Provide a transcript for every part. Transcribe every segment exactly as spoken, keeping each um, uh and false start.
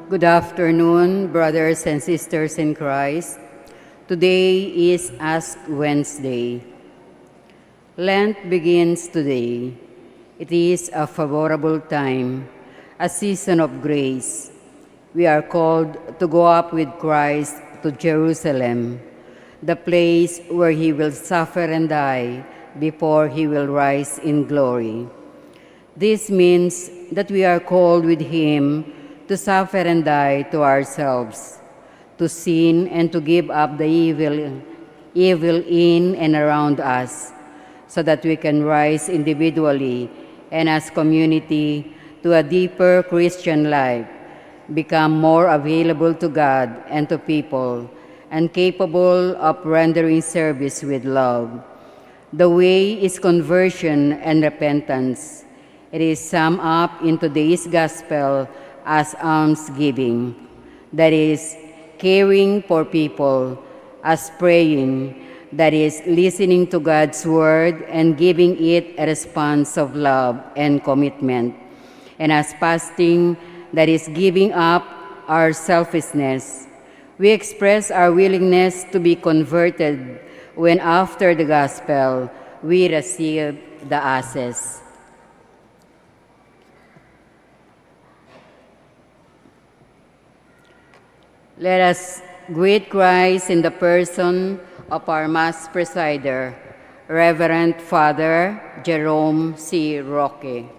Good afternoon, brothers and sisters in Christ. Today is Ash Wednesday. Lent begins today. It is a favorable time, a season of grace. We are called to go up with Christ to Jerusalem, the place where he will suffer and die before he will rise in glory. This means that we are called with him to suffer and die to ourselves, to sin, and to give up the evil, evil in and around us, so that we can rise individually and as community to a deeper Christian life, become more available to God and to people, and capable of rendering service with love. The way is conversion and repentance. It is summed up in today's gospel as almsgiving, that is, caring for people, as praying, that is, listening to God's word and giving it a response of love and commitment, and as fasting, that is, giving up our selfishness. We express our willingness to be converted when, after the gospel, we receive the ashes. Let us greet Christ in the person of our Mass presider, Reverend Father Jerome C. Roque.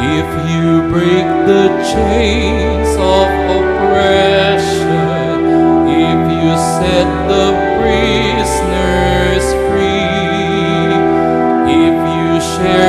If you break the chains of oppression, if you set the prisoners free, if you share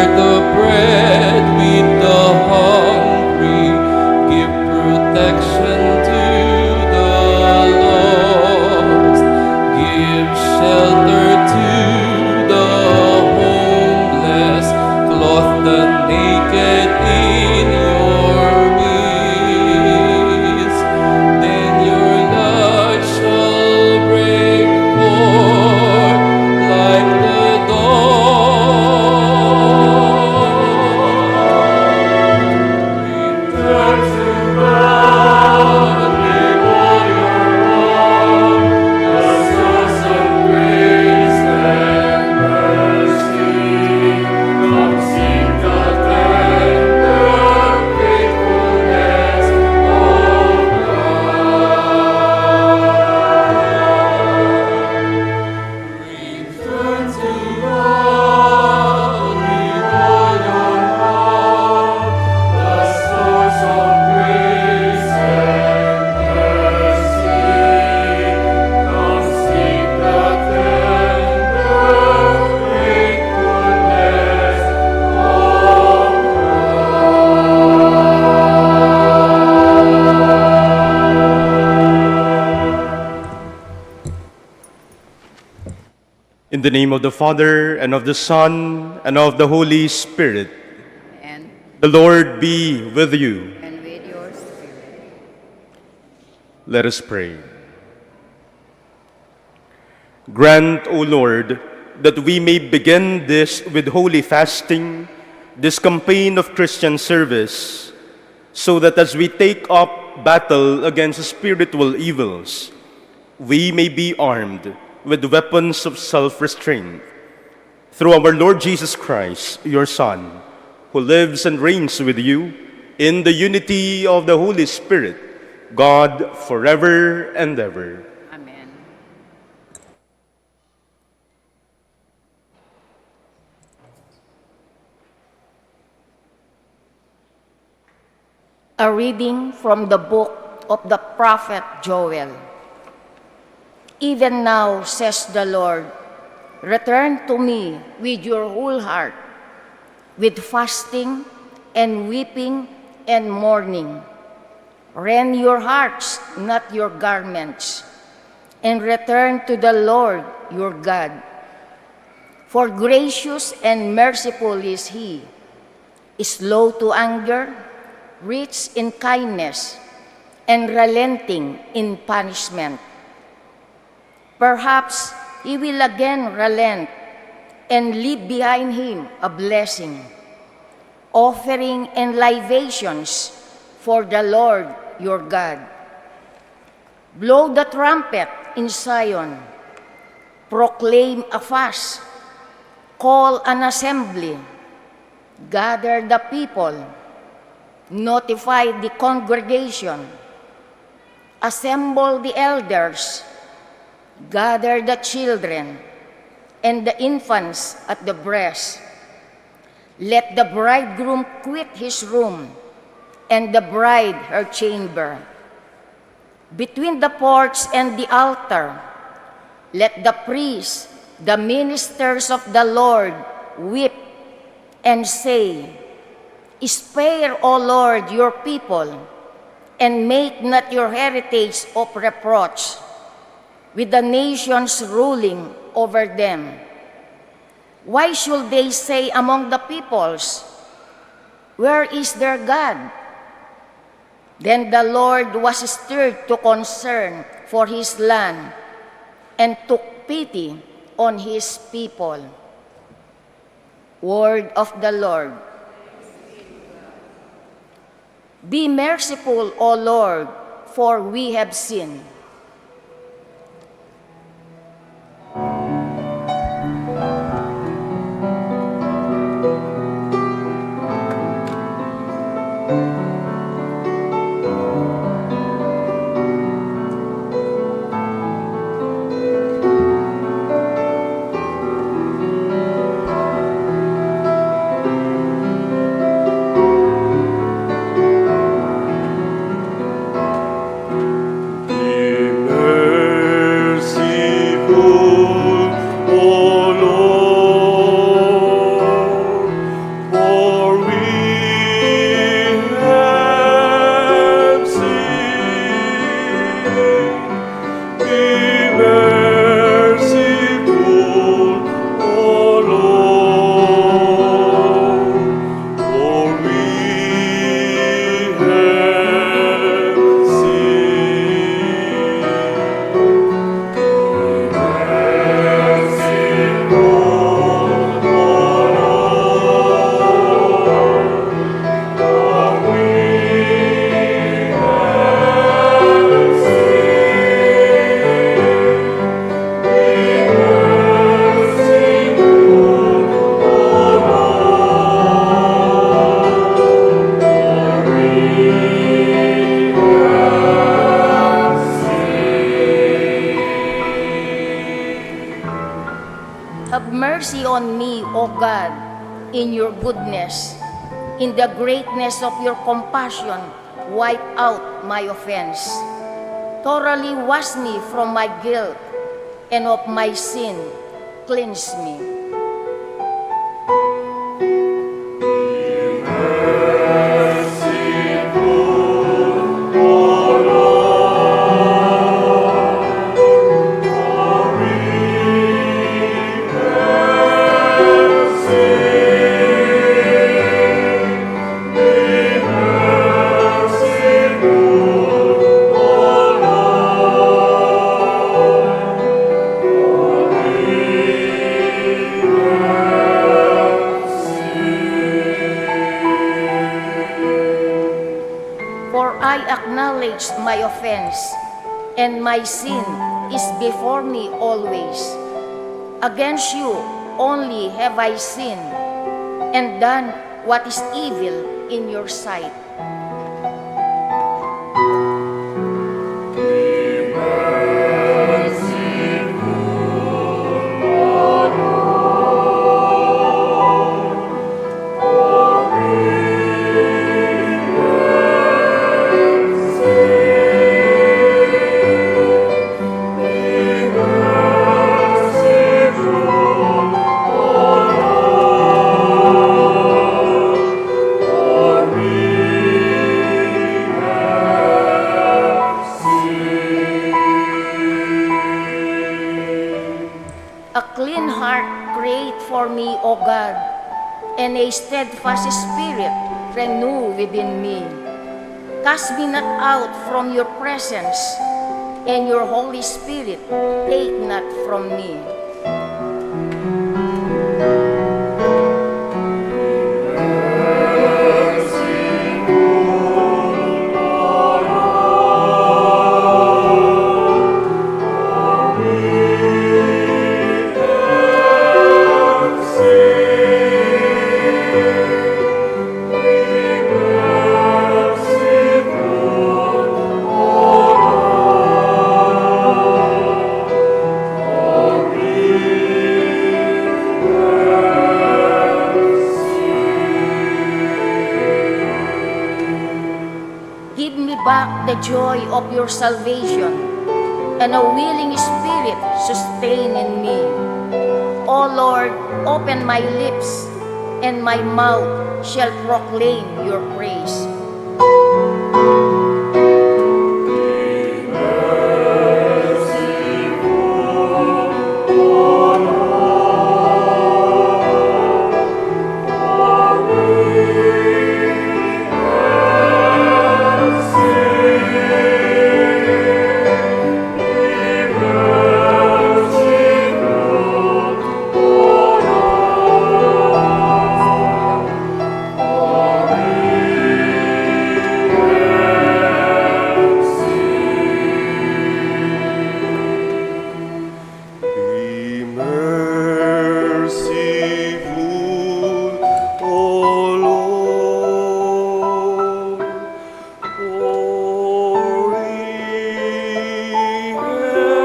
In the name of the Father, and of the Son, and of the Holy Spirit. Amen. The Lord be with you. And with your spirit. Let us pray. Grant, O Lord, that we may begin this with holy fasting, this campaign of Christian service, so that as we take up battle against spiritual evils, we may be armed with weapons of self-restraint. Through our Lord Jesus Christ, your Son, who lives and reigns with you in the unity of the Holy Spirit, God, forever and ever. Amen. A reading from the book of the prophet Joel. "Even now," says the Lord, "return to me with your whole heart, with fasting and weeping and mourning. Rend your hearts, not your garments, and return to the Lord your God. For gracious and merciful is he, slow to anger, rich in kindness, and relenting in punishment. Perhaps he will again relent and leave behind him a blessing, offering and libations for the Lord your God. Blow the trumpet in Zion, proclaim a fast, call an assembly, gather the people, notify the congregation, assemble the elders, gather the children and the infants at the breast. Let the bridegroom quit his room, and the bride her chamber. Between the porch and the altar, let the priests, the ministers of the Lord, weep and say, 'Spare, O Lord, your people, and make not your heritage of reproach with the nations ruling over them.' Why should they say among the peoples, 'Where is their God?'" Then the Lord was stirred to concern for his land and took pity on his people. Word of the Lord. Be merciful, O Lord, for we have sinned. Be merciful, O Lord, for we have sinned. Be merciful, O Lord, for we have sinned. Have mercy on me, O God, in your goodness. In the greatness of your compassion, wipe out my offense. Thoroughly wash me from my guilt, and of my sin cleanse me. offense, and my sin is before me always. Against you only have I sinned and done what is evil in your sight. A clean heart create for me, O God, and a steadfast spirit renew within me. Cast me not out from your presence, and your Holy Spirit take not from me. Give me back the joy of your salvation, and a willing spirit sustain in me. O Lord, open my lips, and my mouth shall proclaim your praise. Be merciful, O Lord, for we have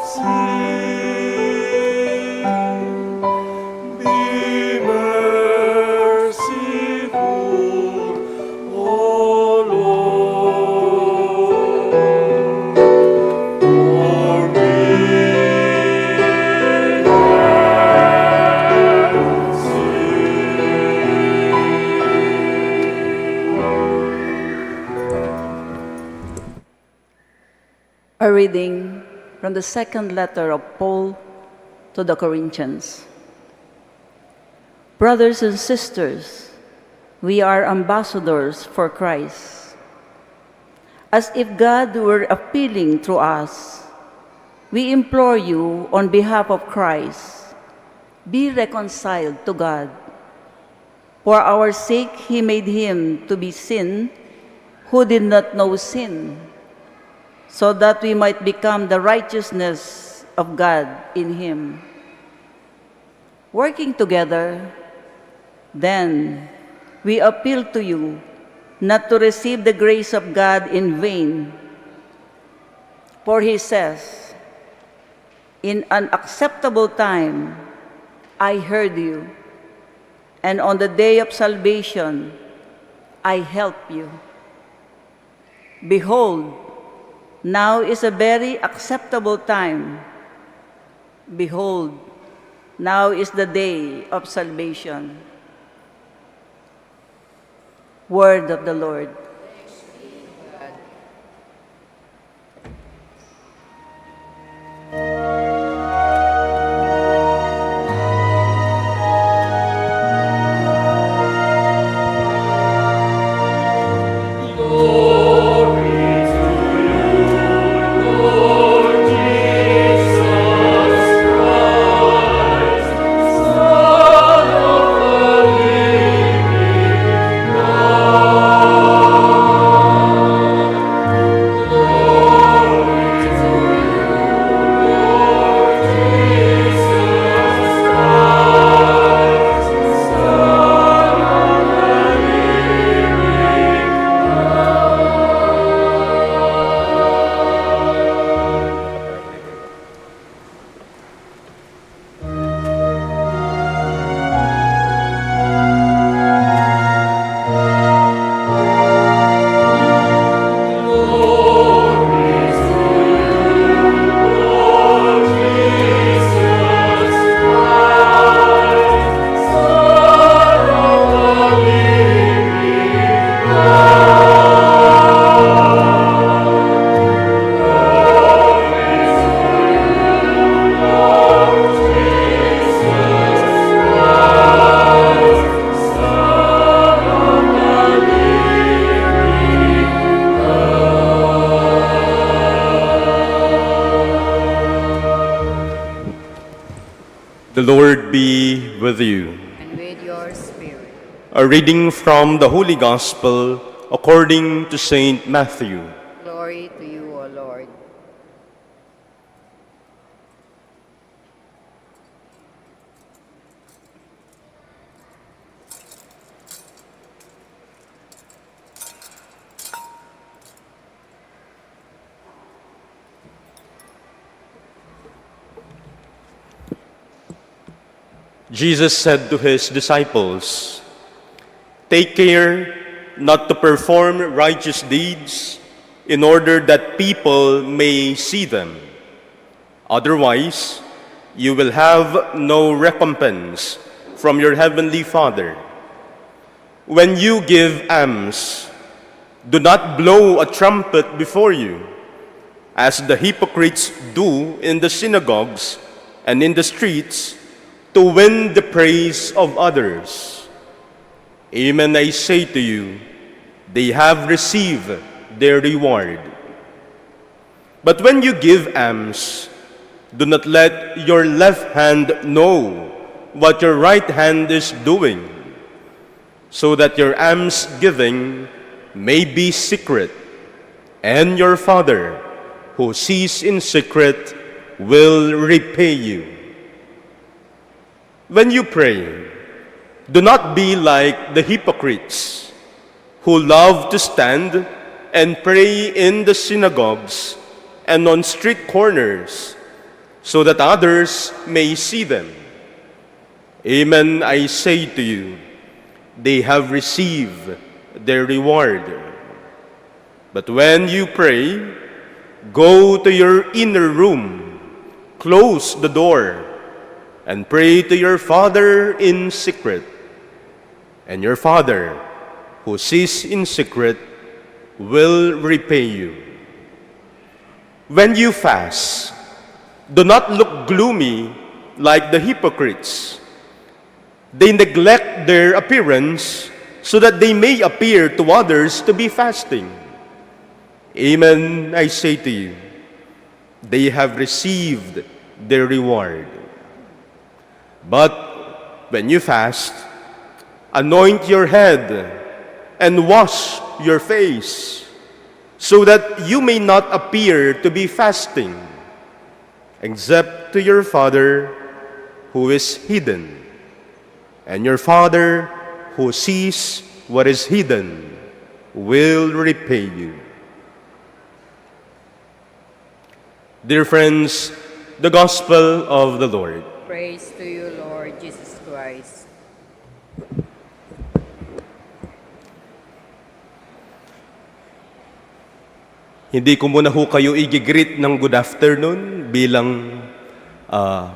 sinned. Be merciful, O Lord, for we have sinned. A reading from the second letter of Paul to the Corinthians. Brothers and sisters, we are ambassadors for Christ. As if God were appealing through us, we implore you on behalf of Christ, be reconciled to God. For our sake he made him to be sin who did not know sin, so that we might become the righteousness of God in him. Working together, then, we appeal to you not to receive the grace of God in vain. For he says, "In an acceptable time I heard you, and on the day of salvation I helped you." Behold, now is a very acceptable time. Behold, now is the day of salvation. Word of the Lord. The Lord be with you. And with your spirit. A reading from the Holy Gospel according to Saint Matthew. Glory to you, O Lord. Jesus said to his disciples, "Take care not to perform righteous deeds in order that people may see them. Otherwise, you will have no recompense from your heavenly Father. When you give alms, do not blow a trumpet before you, as the hypocrites do in the synagogues and in the streets, to win the praise of others. Amen, I say to you, they have received their reward. But when you give alms, do not let your left hand know what your right hand is doing, so that your almsgiving may be secret, and your Father who sees in secret will repay you. When you pray, do not be like the hypocrites, who love to stand and pray in the synagogues and on street corners, so that others may see them. Amen, I say to you, they have received their reward. But when you pray, go to your inner room, close the door, and pray to your Father in secret. And your Father, who sees in secret, will repay you. When you fast, do not look gloomy like the hypocrites. They neglect their appearance so that they may appear to others to be fasting. Amen, I say to you, they have received their reward. But when you fast, anoint your head and wash your face, so that you may not appear to be fasting, except to your Father who is hidden. And your Father who sees what is hidden will repay you." Dear friends, the Gospel of the Lord. Praise to you, Lord Jesus Christ. Hindi ko muna ho kayo igigreet ng good afternoon bilang, ah,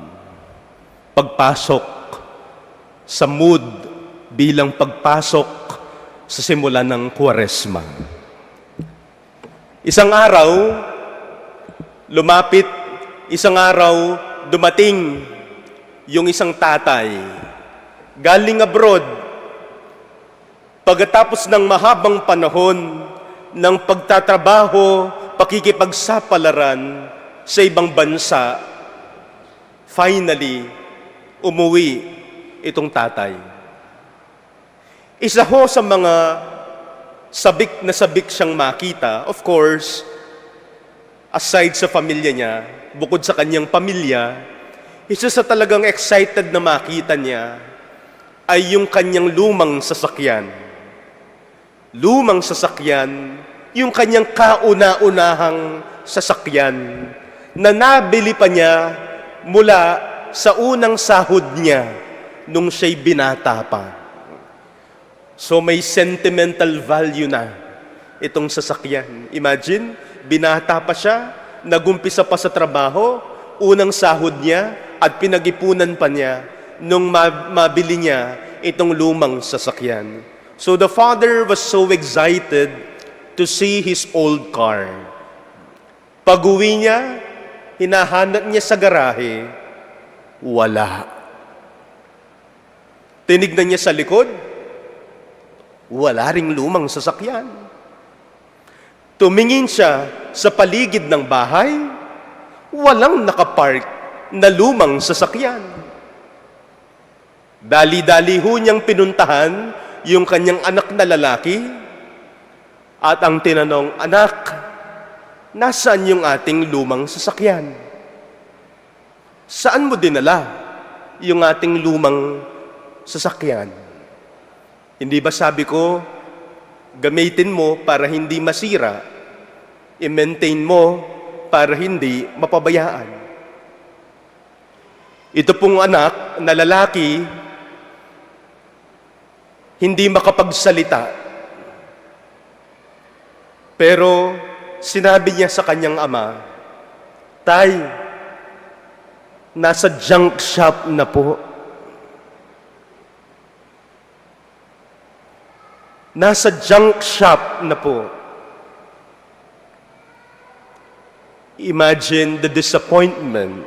pagpasok sa mood, bilang pagpasok sa simula ng Kwaresma. Isang araw, lumapit, isang araw, dumating yung isang tatay. Galing abroad, pagkatapos ng mahabang panahon ng pagtatrabaho, pakikipagsapalaran sa ibang bansa, finally, umuwi itong tatay. Isa ho sa mga sabik na sabik siyang makita, of course, aside sa pamilya niya, bukod sa kanyang pamilya, isa sa talagang excited na makita niya ay yung kanyang lumang sasakyan. Lumang sasakyan, yung kanyang kauna-unahang sasakyan na nabili pa niya mula sa unang sahod niya nung siya'y binata pa. So, may sentimental value na itong sasakyan. Imagine, binata pa siya, nagumpisa pa sa trabaho, unang sahod niya, at pinag-ipunan pa niya nung ma-, mabili niya itong lumang sasakyan. So the father was so excited to see his old car. Pag-uwi niya, hinahanap niya sa garahe, wala. Tinignan niya sa likod, wala ring lumang sasakyan. Tumingin siya sa paligid ng bahay, walang nakapark na lumang sasakyan. Dali-dali ho niyang pinuntahan yung kanyang anak na lalaki at ang tinanong, "Anak, nasaan yung ating lumang sasakyan? Saan mo dinala yung ating lumang sasakyan? Hindi ba sabi ko, gamitin mo para hindi masira, i-maintain mo para hindi mapabayaan?" Ito pong anak na lalaki, hindi makapagsalita. Pero sinabi niya sa kanyang ama, "Tay, nasa junk shop na po." Nasa junk shop na po. Imagine the disappointment.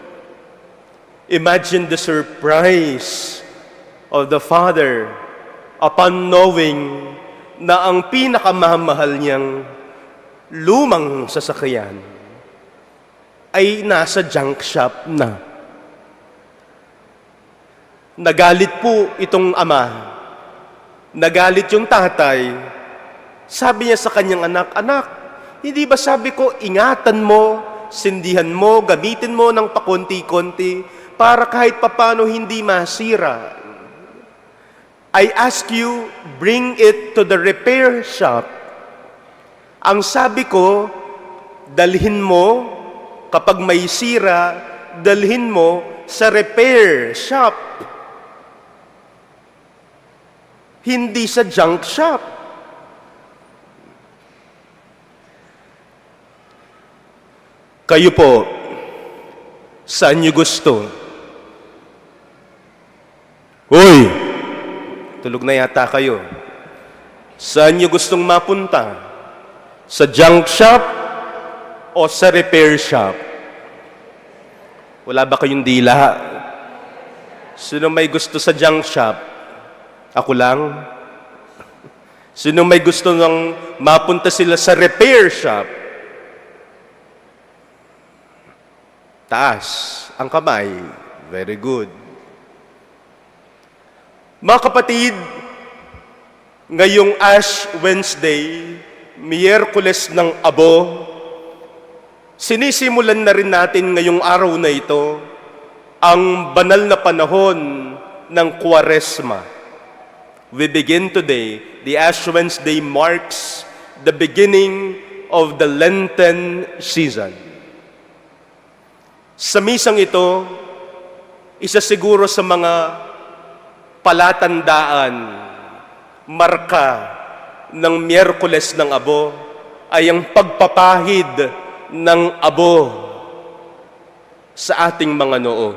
Imagine the surprise of the father upon knowing na ang pinakamamahal niyang lumang sasakyan ay nasa junk shop na. Nagalit po itong ama. Nagalit yung tatay. Sabi niya sa kanyang anak, "Anak, hindi ba sabi ko, ingatan mo, sindihan mo, gamitin mo ng pakonti-konti para kahit papano hindi masira? I ask you, bring it to the repair shop." Ang sabi ko, dalhin mo, kapag may sira, dalhin mo sa repair shop, hindi sa junk shop. Kayo po, saan niyo gusto? Hoy! Tulog na yata kayo. Saan niyo gustong mapunta? Sa junk shop o sa repair shop? Wala ba kayong dila? Sino may gusto sa junk shop? Ako lang? Sino may gusto nang mapunta sila sa repair shop? Taas ang kamay. Very good. Mga kapatid, ngayong Ash Wednesday, Miyerkules ng Abo, sinisimulan na rin natin ngayong araw na ito ang banal na panahon ng Kuwaresma. We begin today, the Ash Wednesday marks the beginning of the Lenten season. Sa misang ito, isa siguro sa mga palatandaan, marka ng Miyerkules ng Abo ay ang pagpapahid ng abo sa ating mga noo.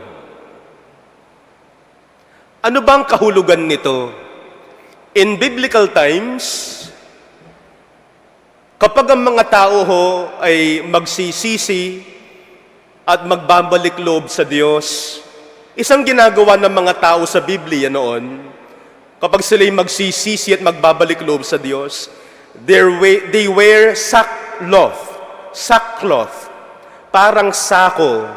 Ano bang kahulugan nito? In biblical times, kapag ang mga tao ho ay magsisisi at magbabalik loob sa Diyos, isang ginagawa ng mga tao sa Biblia noon, kapag sila'y magsisisi at magbabalik loob sa Diyos, they we-, they wear sackcloth, sackcloth, parang sako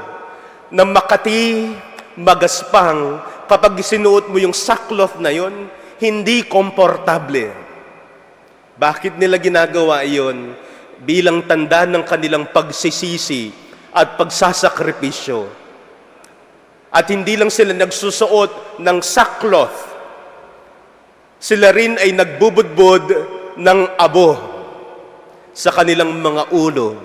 na makati, magaspang. Kapag sinuot mo yung sackcloth na yon, hindi komportable. Bakit nila ginagawa iyon? Bilang tanda ng kanilang pagsisisi at pagsasakripisyo. At hindi lang sila nagsusuot ng sackcloth, sila rin ay nagbubudbud ng abo sa kanilang mga ulo.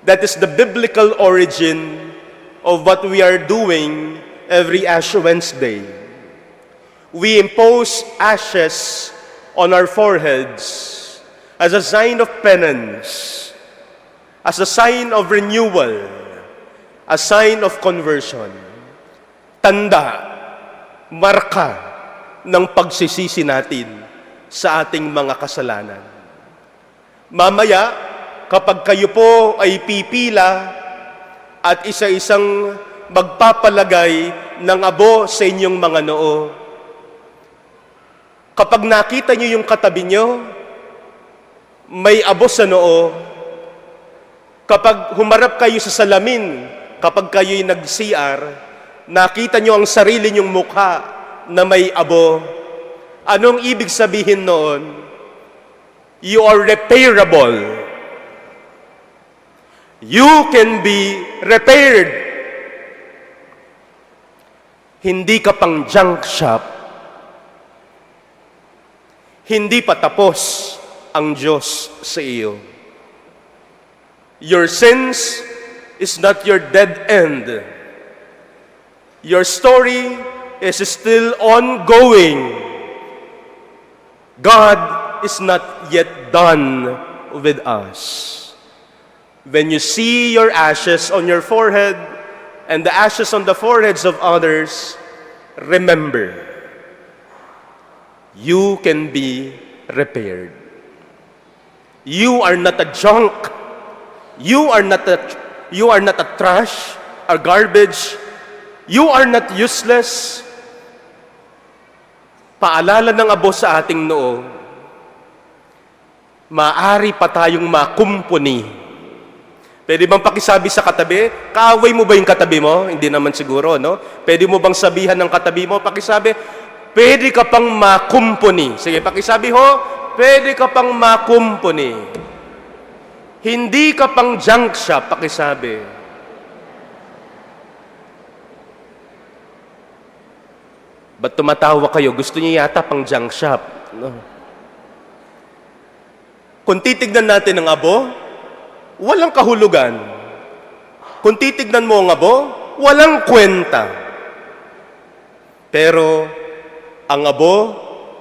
That is the biblical origin of what we are doing every Ash Wednesday. We impose ashes on our foreheads as a sign of penance, as a sign of renewal, a sign of conversion. Tanda, marka ng pagsisisi natin sa ating mga kasalanan. Mamaya, kapag kayo po ay pipila at isa-isang magpapalagay ng abo sa inyong mga noo, kapag nakita nyo yung katabi nyo, may abo sa noo, kapag humarap kayo sa salamin, kapag kayo'y nag-C R, nakita nyo ang sarili nyong mukha, na may abo. Anong ibig sabihin noon? You are repairable. You can be repaired. Hindi ka pang junk shop. Hindi pa tapos ang Diyos sa iyo. Your sins is not your dead end. Your story is still ongoing. God is not yet done with us. When you see your ashes on your forehead and the ashes on the foreheads of others, remember, you can be repaired. You are not a junk. You are not a, you are not a trash, a garbage. You are not useless. Paalala ng abo sa ating noo, maari pa tayong makumpuni. Pwede bang pakisabi sa katabi? Kaaway mo ba yung katabi mo? Hindi naman siguro, no? Pwede mo bang sabihan ng katabi mo? Pakisabi, pwede ka pang makumpuni. Sige, pakisabi ho, pwede ka pang makumpuni. Hindi ka pang junk shop, pakisabi. Ba't tumatawa kayo? Gusto niyo yata pang junk shop, no? Kung titignan natin ang abo, walang kahulugan. Kung titignan mo ang abo, walang kwenta. Pero ang abo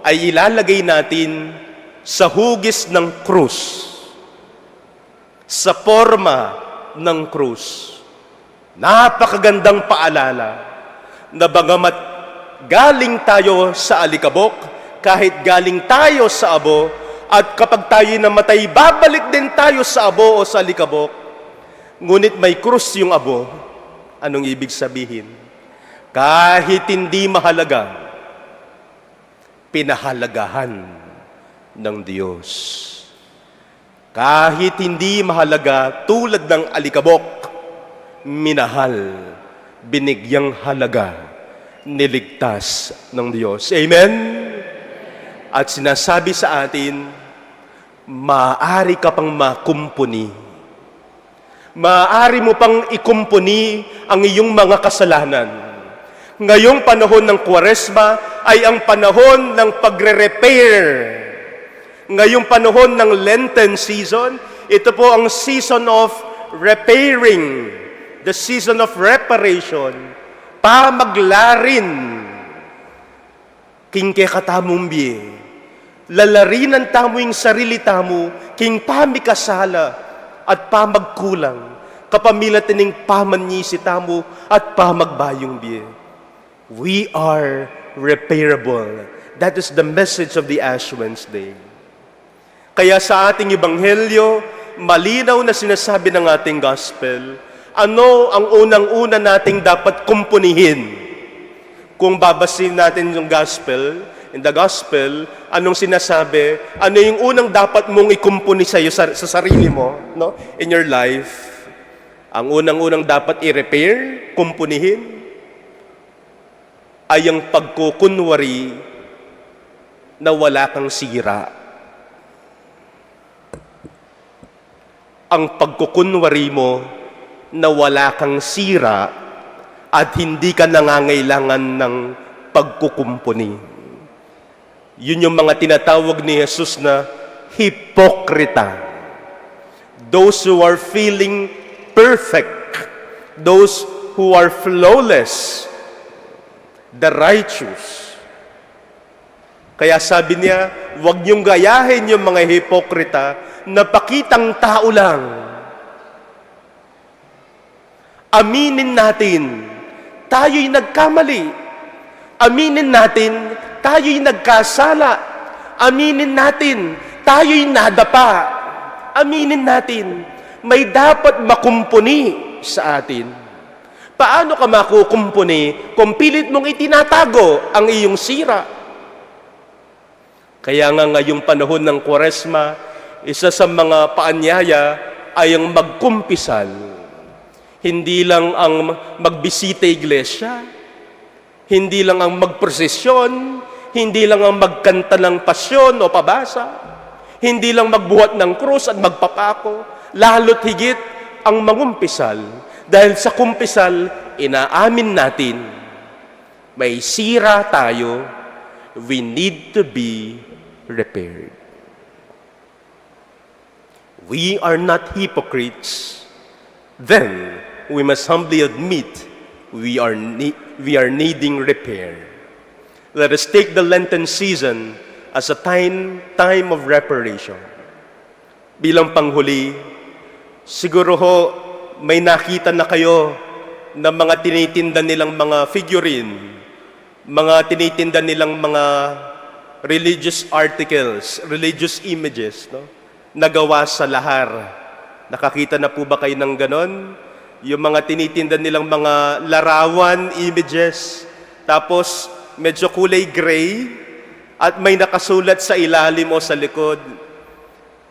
ay ilalagay natin sa hugis ng krus, sa porma ng krus. Napakagandang paalala na bagamat galing tayo sa alikabok, kahit galing tayo sa abo, at kapag tayo'y namatay, babalik din tayo sa abo o sa alikabok. Ngunit may krus yung abo. Anong ibig sabihin? Kahit hindi mahalaga, pinahalagahan ng Diyos. Kahit hindi mahalaga, tulad ng alikabok, minahal, binigyang halaga, niligtas ng Diyos. Amen? At sinasabi sa atin, maaari ka pang makumpuni. Maaari mo pang ikumpuni ang iyong mga kasalanan. Ngayong panahon ng Kwaresma ay ang panahon ng pagre-repair. Ngayong panahon ng Lenten season, ito po ang season of repairing, the season of reparation, pamaglarin. King kekatamung bie, lalarinan tamu ing sarili tamu king pamikasala at pamagkulang, kapamilatan ning pamanyisi tamu at pamagbayung bie. We are repairable. That is the message of the Ash Wednesday. Kaya sa ating ebanghelyo, malinaw na sinasabi ng ating gospel, ano ang unang-una nating dapat kumpunihin? Kung babasahin natin yung gospel, in the gospel, anong sinasabi? Ano yung unang dapat mong ikumpuni sa'yo, sa, sa sarili mo, no? In your life, ang unang-unang dapat i-repair, kumpunihin, ay ang pagkukunwari na wala kang sira. Ang pagkukunwari mo na wala kang sira at hindi ka nangangailangan ng pagkukumpuni. Yun yung mga tinatawag ni Jesus na hipokrita. Those who are feeling perfect, those who are flawless, the righteous. Kaya sabi niya, huwag niyong gayahin yung mga hipokrita na pakitang tao lang. Aminin natin, tayo'y nagkamali. Aminin natin, tayo'y nagkasala. Aminin natin, tayo'y nadapa. Aminin natin, may dapat makumpuni sa atin. Paano ka makukumpuni kung pilit mong itinatago ang iyong sira? Kaya nga ngayong panahon ng Kwaresma, isa sa mga paanyaya ay ang magkumpisal. Hindi lang ang magbisita iglesia, Hindi lang ang magprosesyon, hindi lang ang magkanta ng pasyon o pabasa, hindi lang magbuhat ng krus at magpapako, lalo't higit ang mangumpisal. Dahil sa kumpisal, inaamin natin, may sira tayo, we need to be repaired. We are not hypocrites, then we must humbly admit we are, ne- we are needing repair. Let us take the Lenten season as a time, time of reparation. Bilang panghuli, siguro ho may nakita na kayo ng mga tinitinda nilang mga figurine, mga tinitinda nilang mga religious articles, religious images, no? Nagawa sa lahar. Nakakita na po ba kayo ng ganon? Yung mga tinitinda nilang mga larawan, images, tapos medyo kulay gray, at may nakasulat sa ilalim o sa likod,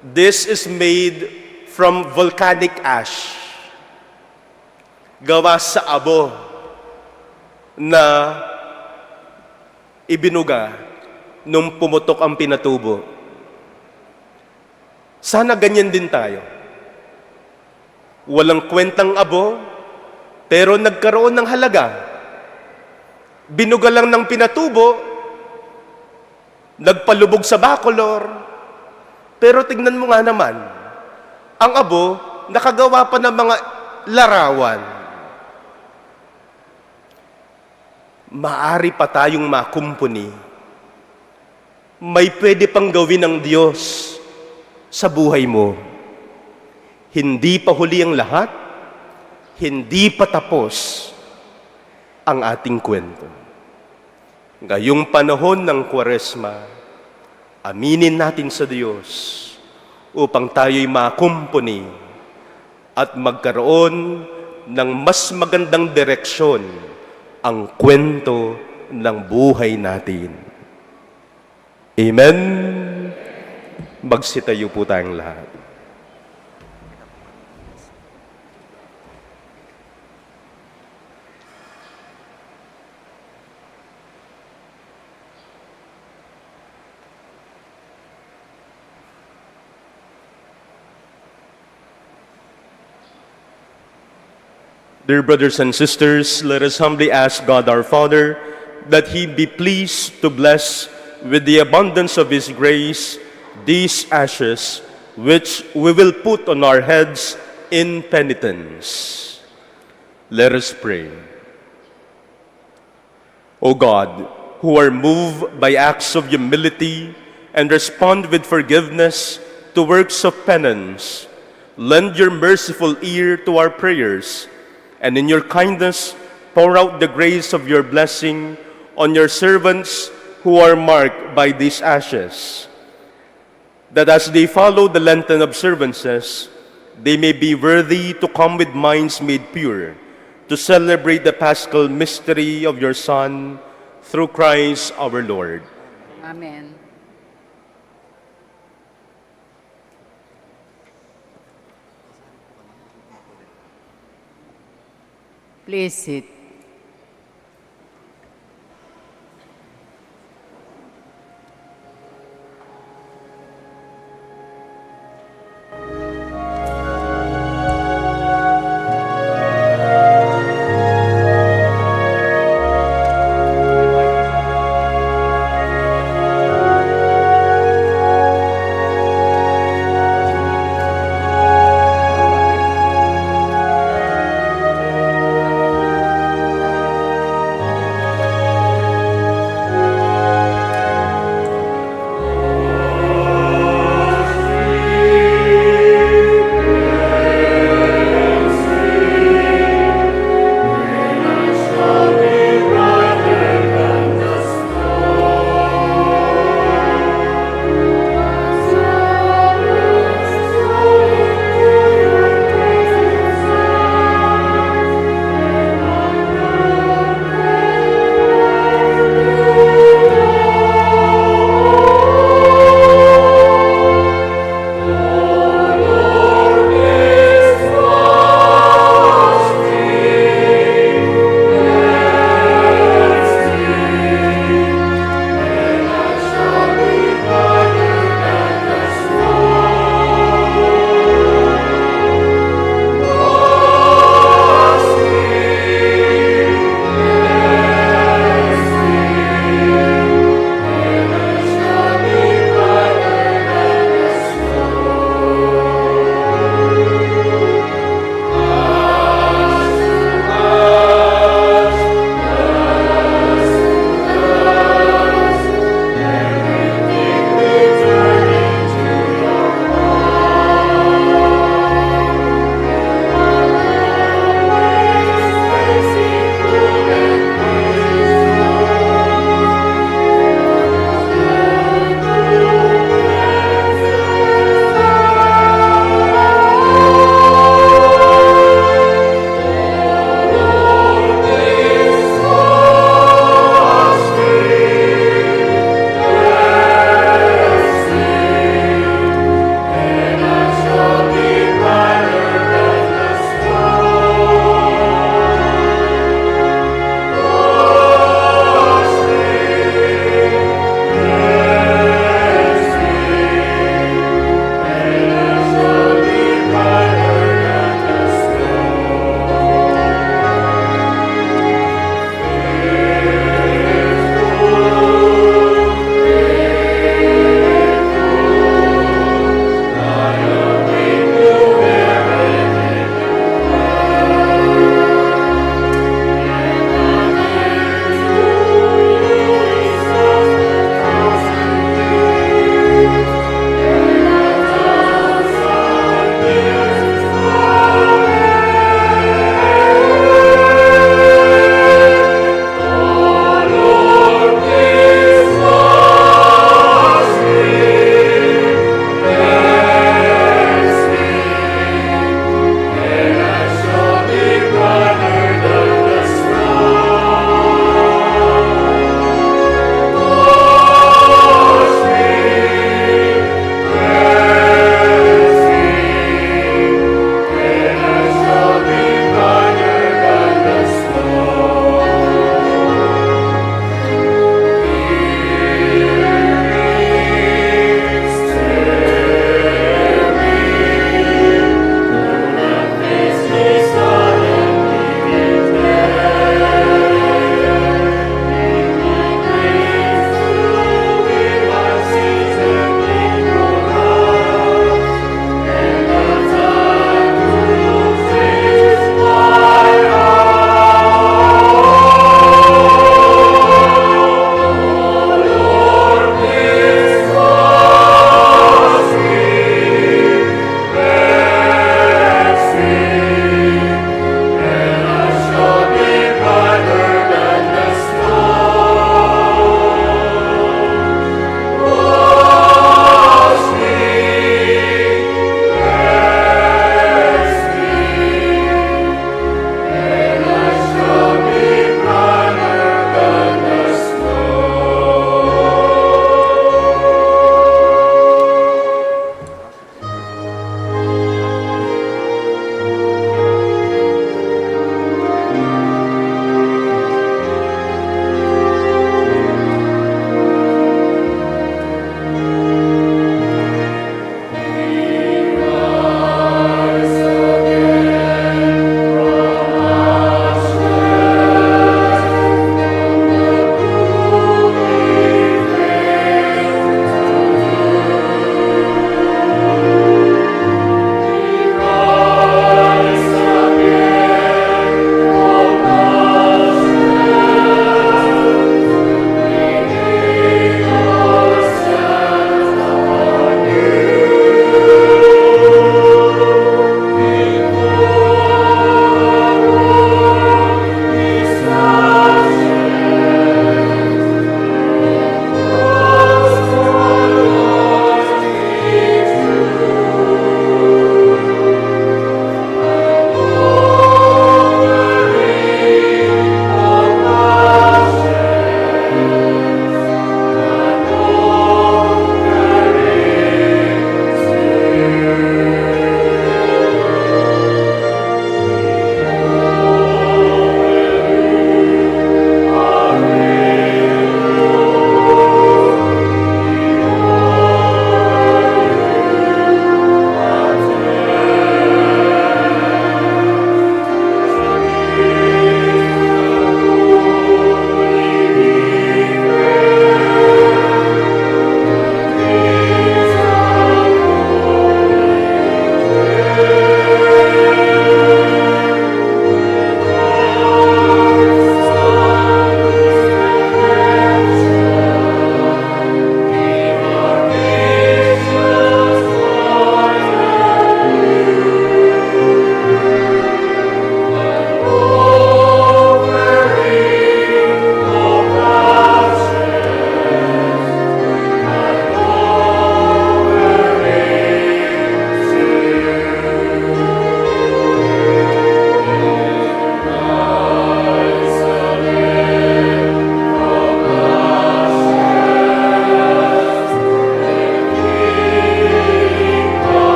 "This is made from volcanic ash." Gawa sa abo na ibinuga nung pumutok ang pinatubo. Sana ganyan din tayo. Walang kwentang abo, pero nagkaroon ng halaga. Binuga lang ng pinatubo, nagpalubog sa Bacolor. Pero tignan mo nga naman, ang abo, nakagawa pa ng mga larawan. Maari pa tayong makumpuni. May pwede pang gawin ng Diyos sa buhay mo. Hindi pa huli ang lahat, hindi pa tapos ang ating kwento. Ngayong panahon ng Kwaresma, aminin natin sa Diyos upang tayo'y makumpuni at magkaroon ng mas magandang direksyon ang kwento ng buhay natin. Amen? Magsitayo po tayong lahat. Dear brothers and sisters, let us humbly ask God our Father that He be pleased to bless with the abundance of His grace these ashes which we will put on our heads in penitence. Let us pray. O God, who are moved by acts of humility and respond with forgiveness to works of penance, lend your merciful ear to our prayers, and in your kindness pour out the grace of your blessing on your servants who are marked by these ashes, that as they follow the Lenten observances, they may be worthy to come with minds made pure to celebrate the Paschal mystery of your Son, through Christ our Lord. Amen. Please sit.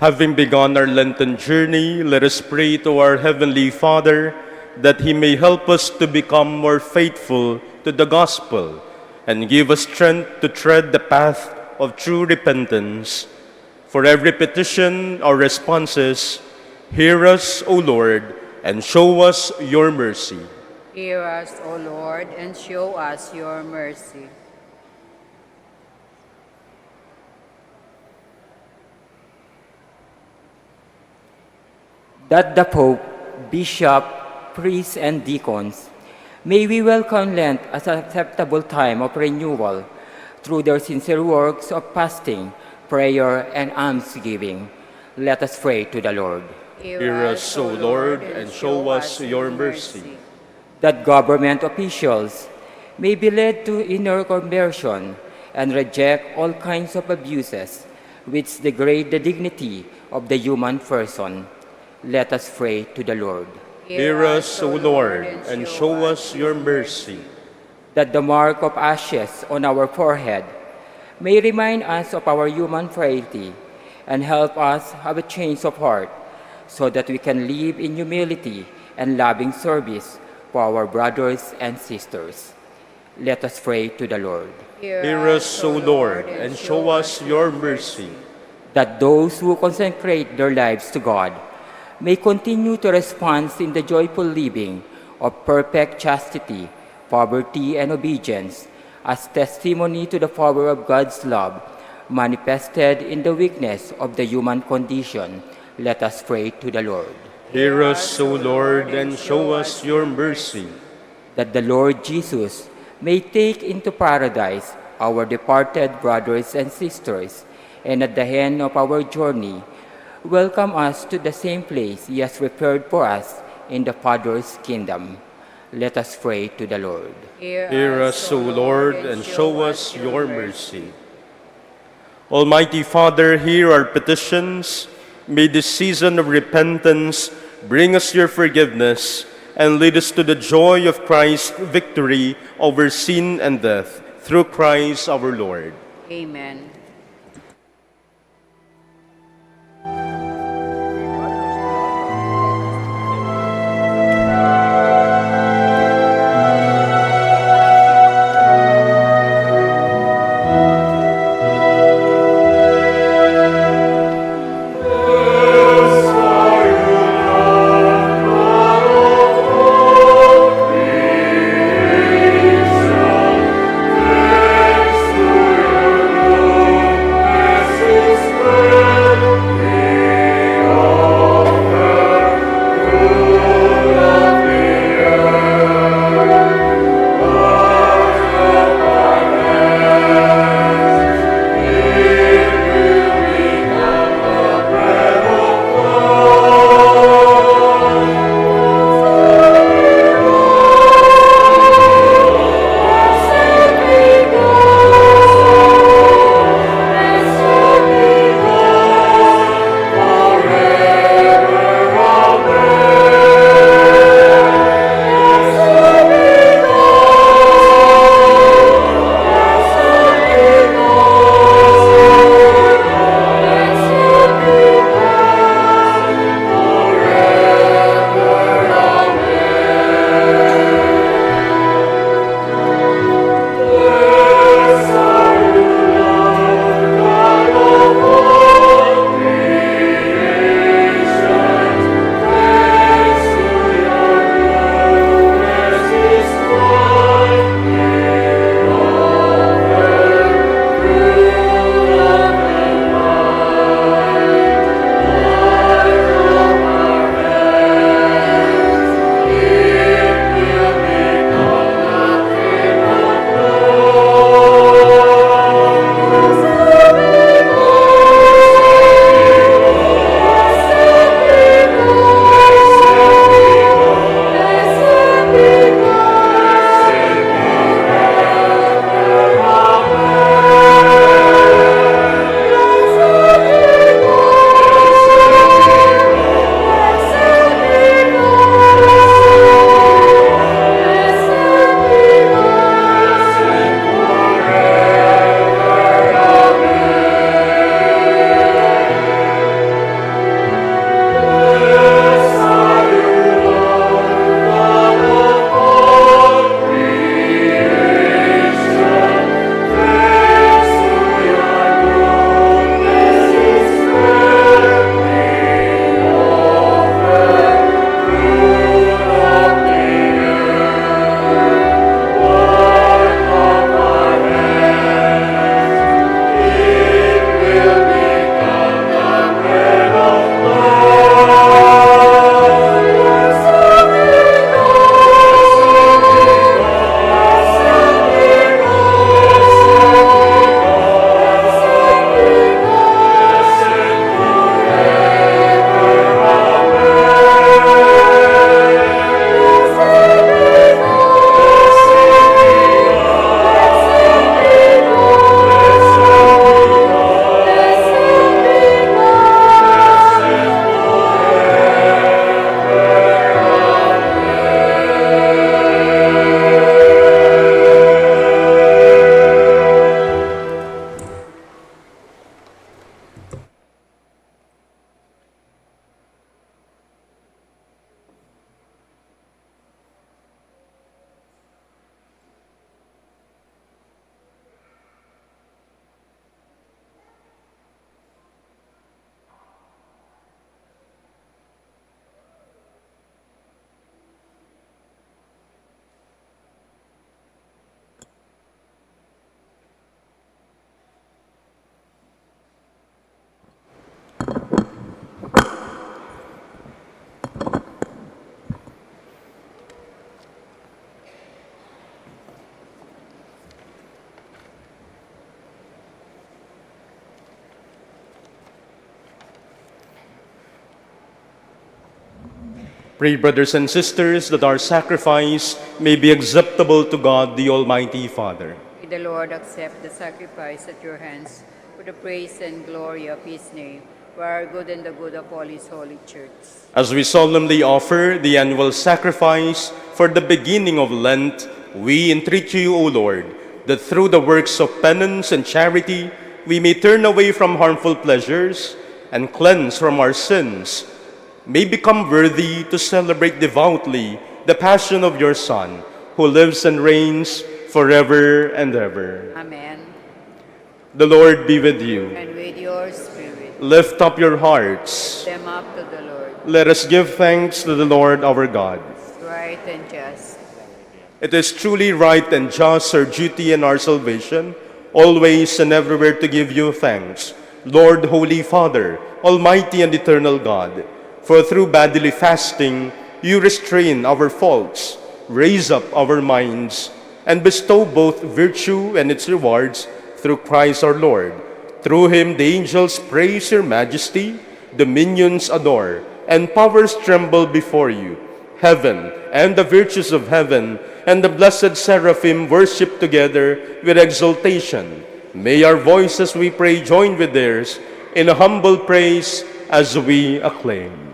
Having begun our Lenten journey, let us pray to our Heavenly Father that He may help us to become more faithful to the gospel and give us strength to tread the path of true repentance. For every petition, our response is, "Hear us, O Lord, and show us your mercy." Hear us, O Lord, and show us your mercy. That the Pope, Bishop, priests, and deacons, may we welcome Lent as an acceptable time of renewal through their sincere works of fasting, prayer, and almsgiving. Let us pray to the Lord. Hear us, O Lord, and show us your mercy. That government officials may be led to inner conversion and reject all kinds of abuses which degrade the dignity of the human person. Let us pray to the Lord. Hear us, O Lord, and show us your mercy. That the mark of ashes on our forehead may remind us of our human frailty and help us have a change of heart so that we can live in humility and loving service for our brothers and sisters. Let us pray to the Lord. Hear us, O Lord, and show us your mercy. That those who consecrate their lives to God may continue to respond in the joyful living of perfect chastity, poverty, and obedience as testimony to the power of God's love manifested in the weakness of the human condition. Let us pray to the Lord. Hear us, O Lord, and show us your mercy. That the Lord Jesus may take into paradise our departed brothers and sisters, and at the end of our journey, welcome us to the same place He has prepared for us in the Father's kingdom. Let us pray to the Lord. Hear us, O Lord, and show us your mercy. Almighty Father, hear our petitions. May this season of repentance bring us your forgiveness and lead us to the joy of Christ's victory over sin and death. Through Christ our Lord. Amen. Pray, brothers and sisters, that our sacrifice may be acceptable to God, the Almighty Father. May the Lord accept the sacrifice at your hands for the praise and glory of his name, for our good and the good of all his holy church. As we solemnly offer the annual sacrifice for the beginning of Lent, we entreat you, O Lord, that through the works of penance and charity we may turn away from harmful pleasures and, cleansed from our sins, may become worthy to celebrate devoutly the passion of your Son, who lives and reigns forever and ever. Amen. The Lord be with you. And with your spirit. Lift up your hearts. Lift them up to the Lord. Let us give thanks to the Lord our God. It's right and just. It is truly right and just, our duty and our salvation, always and everywhere to give you thanks, Lord, Holy Father, Almighty and Eternal God. For through bodily fasting you restrain our faults, raise up our minds, and bestow both virtue and its rewards through Christ our Lord. Through him the angels praise your majesty, dominions adore, and powers tremble before you. Heaven and the virtues of heaven and the blessed seraphim worship together with exultation. May our voices, we pray, join with theirs in a humble praise as we acclaim.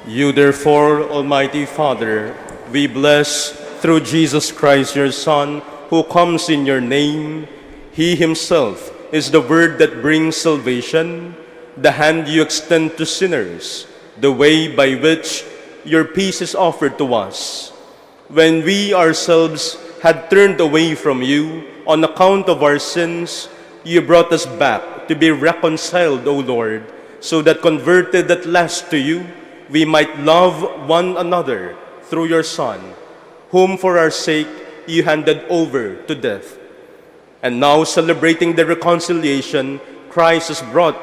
You, therefore, Almighty Father, we bless through Jesus Christ, your Son, who comes in your name. He himself is the word that brings salvation, the hand you extend to sinners, the way by which your peace is offered to us. When we ourselves had turned away from you on account of our sins, you brought us back to be reconciled, O Lord, so that, converted at last to you, we might love one another through your Son, whom for our sake you handed over to death. And now, celebrating the reconciliation Christ has brought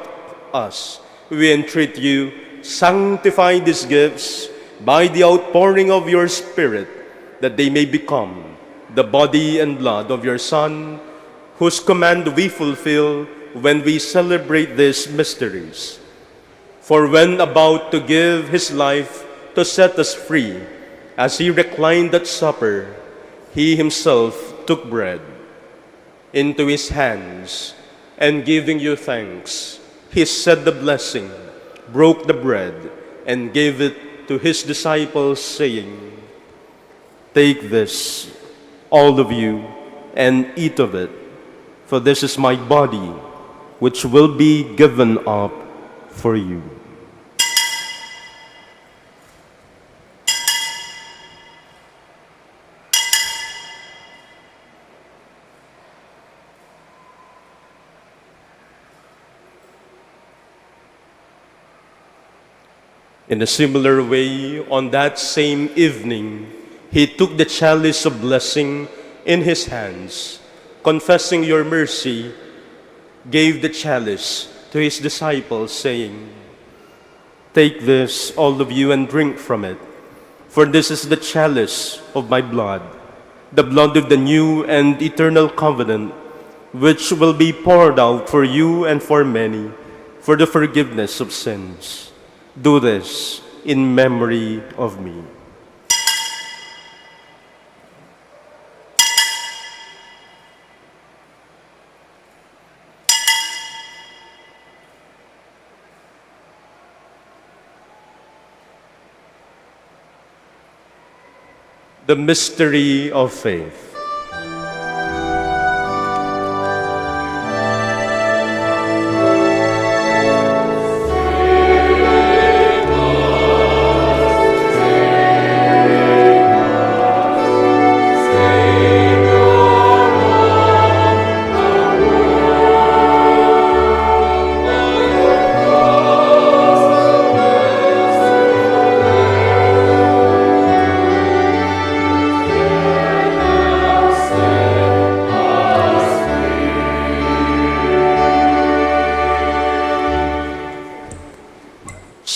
us, we entreat you, sanctify these gifts by the outpouring of your Spirit, that they may become the body and blood of your Son, whose command we fulfill when we celebrate these mysteries. For when about to give his life to set us free, as he reclined at supper, he himself took bread into his hands, and giving you thanks, he said the blessing, broke the bread, and gave it to his disciples, saying, "Take this, all of you, and eat of it, for this is my body, which will be given up for you." In a similar way, on that same evening, he took the chalice of blessing in his hands, confessing your mercy, gave the chalice to his disciples, saying, "Take this, all of you, and drink from it, for this is the chalice of my blood, the blood of the new and eternal covenant, which will be poured out for you and for many for the forgiveness of sins. Do this in memory of me." The mystery of faith.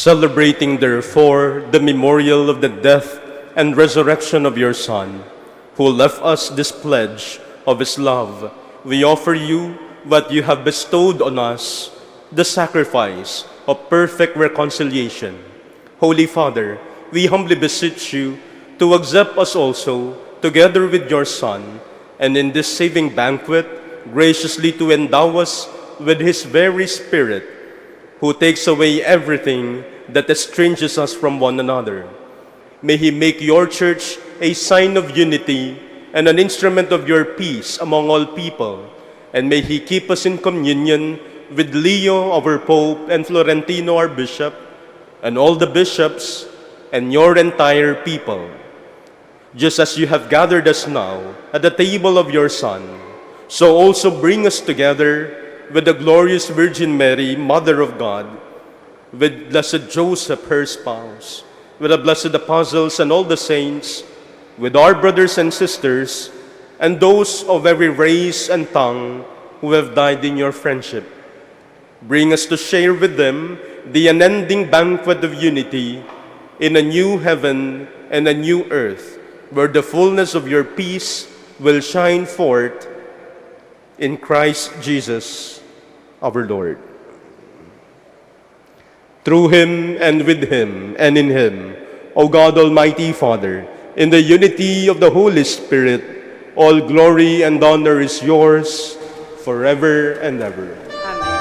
Celebrating, therefore, the memorial of the death and resurrection of your Son, who left us this pledge of his love, we offer you what you have bestowed on us, the sacrifice of perfect reconciliation. Holy Father, we humbly beseech you to accept us also, together with your Son, and in this saving banquet, graciously to endow us with his very Spirit, who takes away everything that estranges us from one another. May he make your church a sign of unity and an instrument of your peace among all people. And may he keep us in communion with Leo, our Pope, and Florentino, our Bishop, and all the bishops, and your entire people. Just as you have gathered us now at the table of your Son, so also bring us together with the glorious Virgin Mary, Mother of God, with blessed Joseph, her spouse, with the blessed apostles and all the saints, with our brothers and sisters, and those of every race and tongue who have died in your friendship. Bring us to share with them the unending banquet of unity in a new heaven and a new earth, where the fullness of your peace will shine forth in Christ Jesus our Lord. Through him, and with him, and in him, O God, Almighty Father, in the unity of the Holy Spirit, all glory and honor is yours forever and ever. Amen.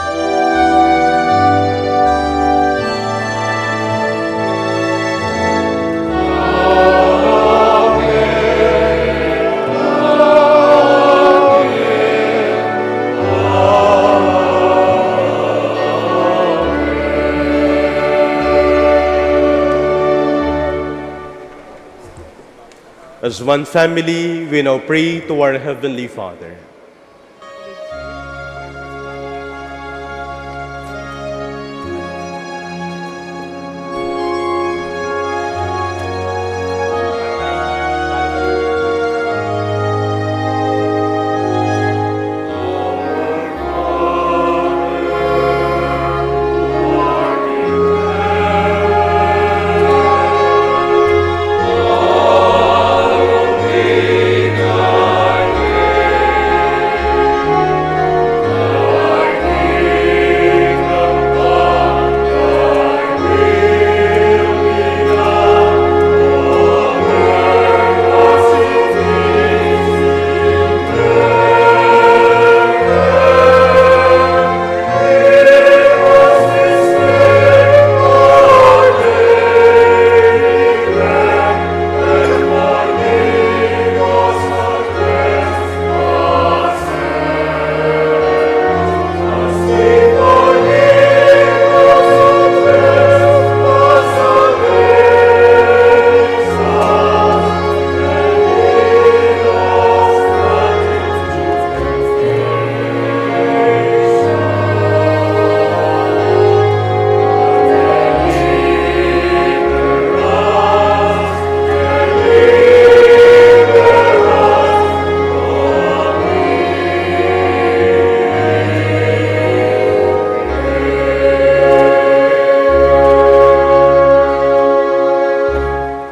As one family, we now pray to our Heavenly Father.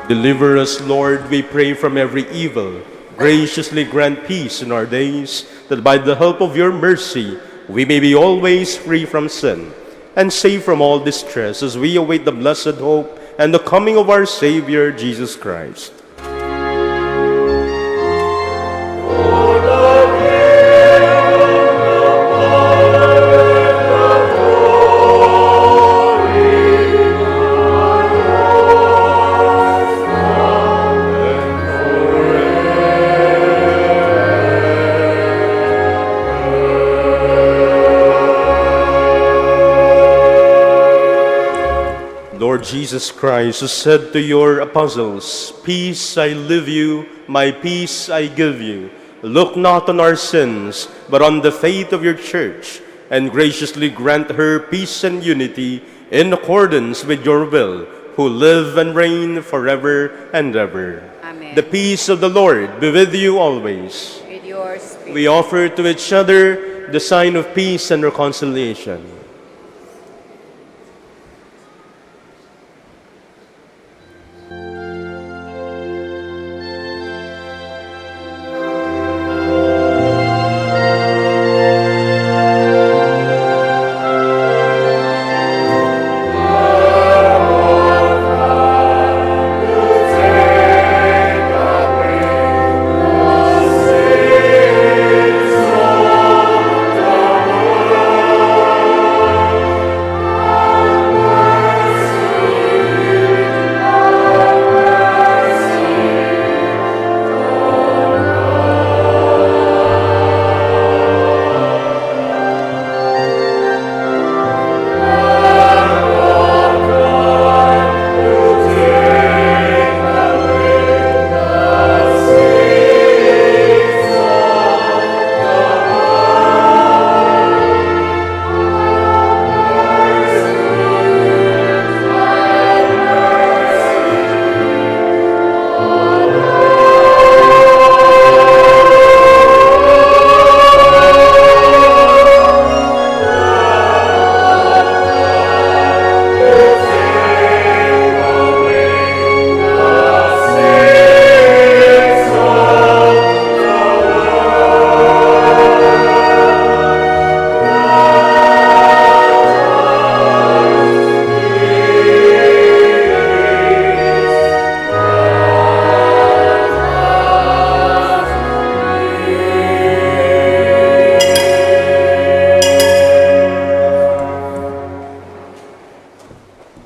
Deliver us, Lord, we pray, from every evil. Graciously grant peace in our days, that by the help of your mercy we may be always free from sin and safe from all distress as we await the blessed hope and the coming of our Savior Jesus Christ. Jesus Christ, who said to your apostles, "Peace I leave you, my peace I give you," look not on our sins, but on the faith of your church, and graciously grant her peace and unity in accordance with your will, who live and reign forever and ever. Amen. The peace of the Lord be with you always. With your spirit. We offer to each other the sign of peace and reconciliation.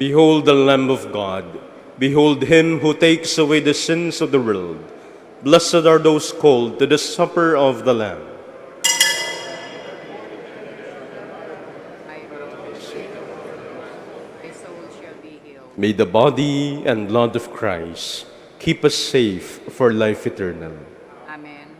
Behold the Lamb of God. Behold him who takes away the sins of the world. Blessed are those called to the supper of the Lamb. May the body and blood of Christ keep us safe for life eternal. Amen.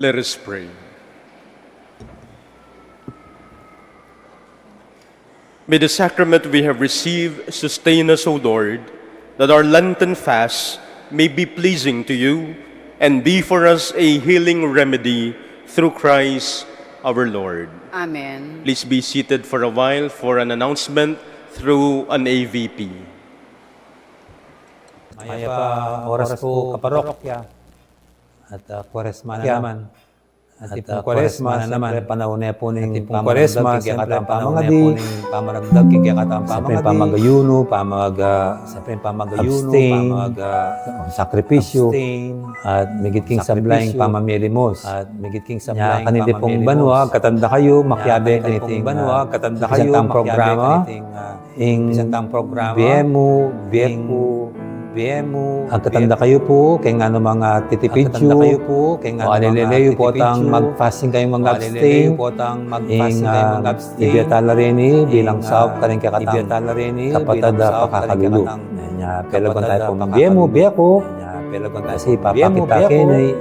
Let us pray. May the sacrament we have received sustain us, O Lord, that our Lenten fast may be pleasing to you and be for us a healing remedy through Christ our Lord. Amen. Please be seated for a while for an announcement through an A V P. Mayap a oras pu, kaparokya. At, ah, Kwaresma na naman. At, ah, Kwaresma na naman. Siyempre, panaun ne pu ning pamaragdag king kekatang pamangadi. Siyempre, pamag-, ah, abstain, pamag-, ah, sakripisyo. At migit king sabla ing pamamilimos. Nya kaniti pung banua, agkatan da kayu, makiabe kaniting, ah, programa. Ing bie mu, bie ku, bie mu, agkatan da kayu pu keng nanu mang titipid yu, o alelele yu potang mag-fasting kayu, mag-abstain. Ing, ah, ibie tala reni bilang saup karing kekatang kapatad a pakakalulu. Nya pelaguan taya pung bie mu, bie ku, kasi papakit keni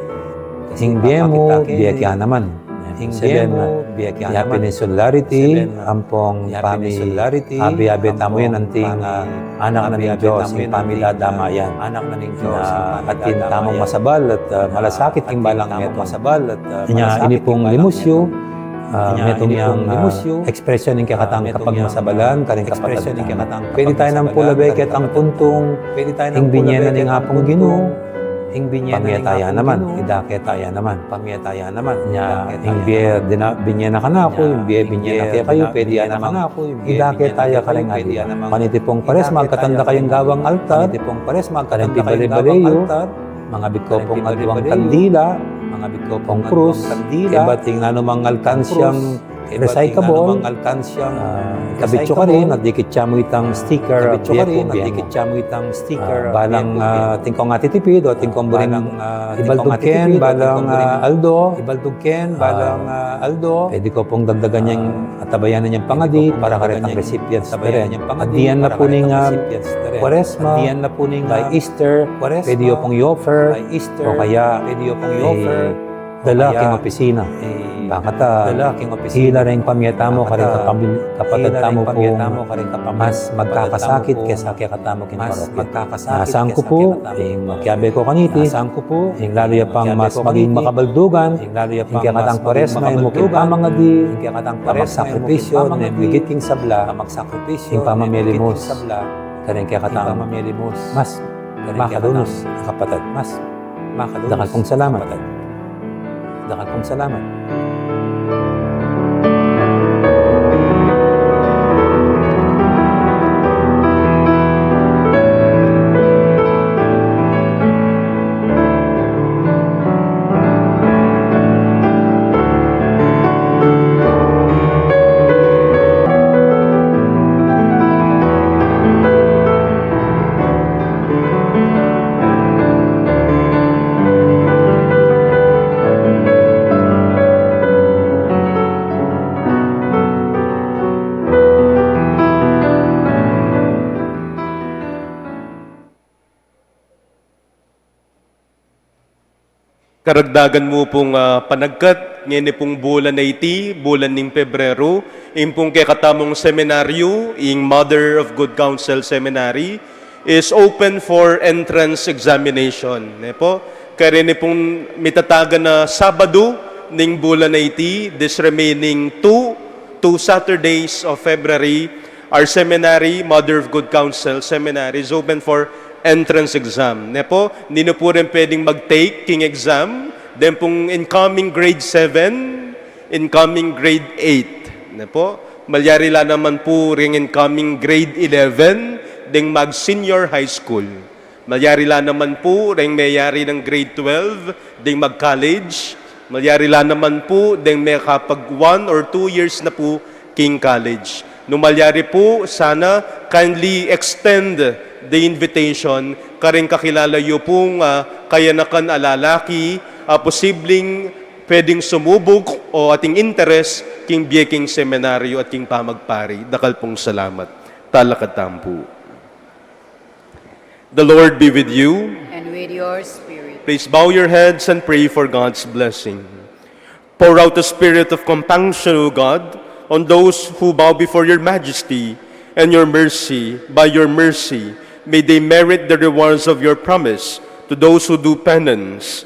ing bie mu, bie ke naman. Ing bie mu, bie ke naman. Happiness, solidarity, ampong pami-abe-abe tamu yan anting, ah, anak na ning Dios, ing pamidadamayan. Atin tamung masabal at, ah, malasakit king balang metung. Nya ini pung limus yu, ah, metung yang, ah, ekspresyon ning kekatang kapagmasabalan karing kapatad tamu. Pwede taya nang pulabe ketang puntung, ing binie na ning Apung Ginu, pamie taya naman, idake taya naman. Nya ing bie dina-, binie na kanaku, ing bie binie na kekayu, pwede ya naman idake taya karing Dios. Kaniti pung Kwaresma, agkatan da kayung gawang altar, karing pibale-bale yu, mangabit kayu pung aduang kandila, pung krus, ibat ing nanu mang alkansyang recyclable, ah, ikabit yu karin at dikit ya mu itang sticker, bie ku, bie mu. Ah, balang, ah, atin kung atitipid o atin kung buring ibaldug ken balang, ah, aldo, ah, pwede ku pung dagdagan yang atabayan na niyang pangadi para karetang recipients da rin. At the end na pu ning, ah, Kwaresma, by Easter, pwede yu pung i-offer, o kaya, eh, dala king opisina. Bakata, ila reng pamie tamu karing kapamil-, kapatad tamu pung mas magkakasakit kesa kekatamu king parokya. Asahan ku pu ing makiabe ku kaniti, ing lalu ya pang mas maging makabaldugan ing kekatang Kwaresma, ing mukit pamangadi, ing magsakripisyo, ing migit king sabla, ing pamamilimos karing kekatang mas makalunus a kapatad. Dakal pung salamat. Dakal pung salamat. Karagdagan mu pung, ah, panagkat, ngeni pung bulan a iti, bulan ning Pebrero, ing pung kekatamung seminaryu, ing Mother of Good Counsel Seminary, is open for entrance examination. Ne pu? Kareni pung mitatagan a Sabadu ning bulan a iti, this remaining two, two Saturdays of February, our seminary, Mother of Good Counsel Seminary, is open for entrance exam. Ne pu? Ninu pu ring pwedeng mag-take king exam, deng pung incoming grade seven, incoming grade eight. Ne pu? Malyari la naman pu ring incoming grade eleven, deng mag-senior high school. Malyari la naman pu reng meyari nang grade twelve, deng mag-college. Malyari la naman pu deng mekapag one or two years na pu king college. Nung malyari pu, sana kindly extend the invitation karing kakilala yu pung, ah, kayanakan a lalaki, ah, posibleng pwedeng sumubok o ating interes king bie king seminaryo at king pamagpari. Dakal pung salamat. Talakad tamu pu. The Lord be with you. And with your spirit. Please bow your heads and pray for God's blessing. Pour out the spirit of compunction, O God, on those who bow before your majesty and your mercy. By your mercy, may they merit the rewards of your promise to those who do penance.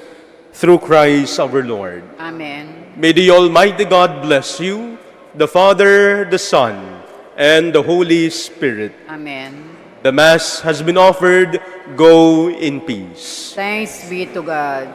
Through Christ our Lord. Amen. May the Almighty God bless you, the Father, the Son, and the Holy Spirit. Amen. The Mass has been offered. Go in peace. Thanks be to God.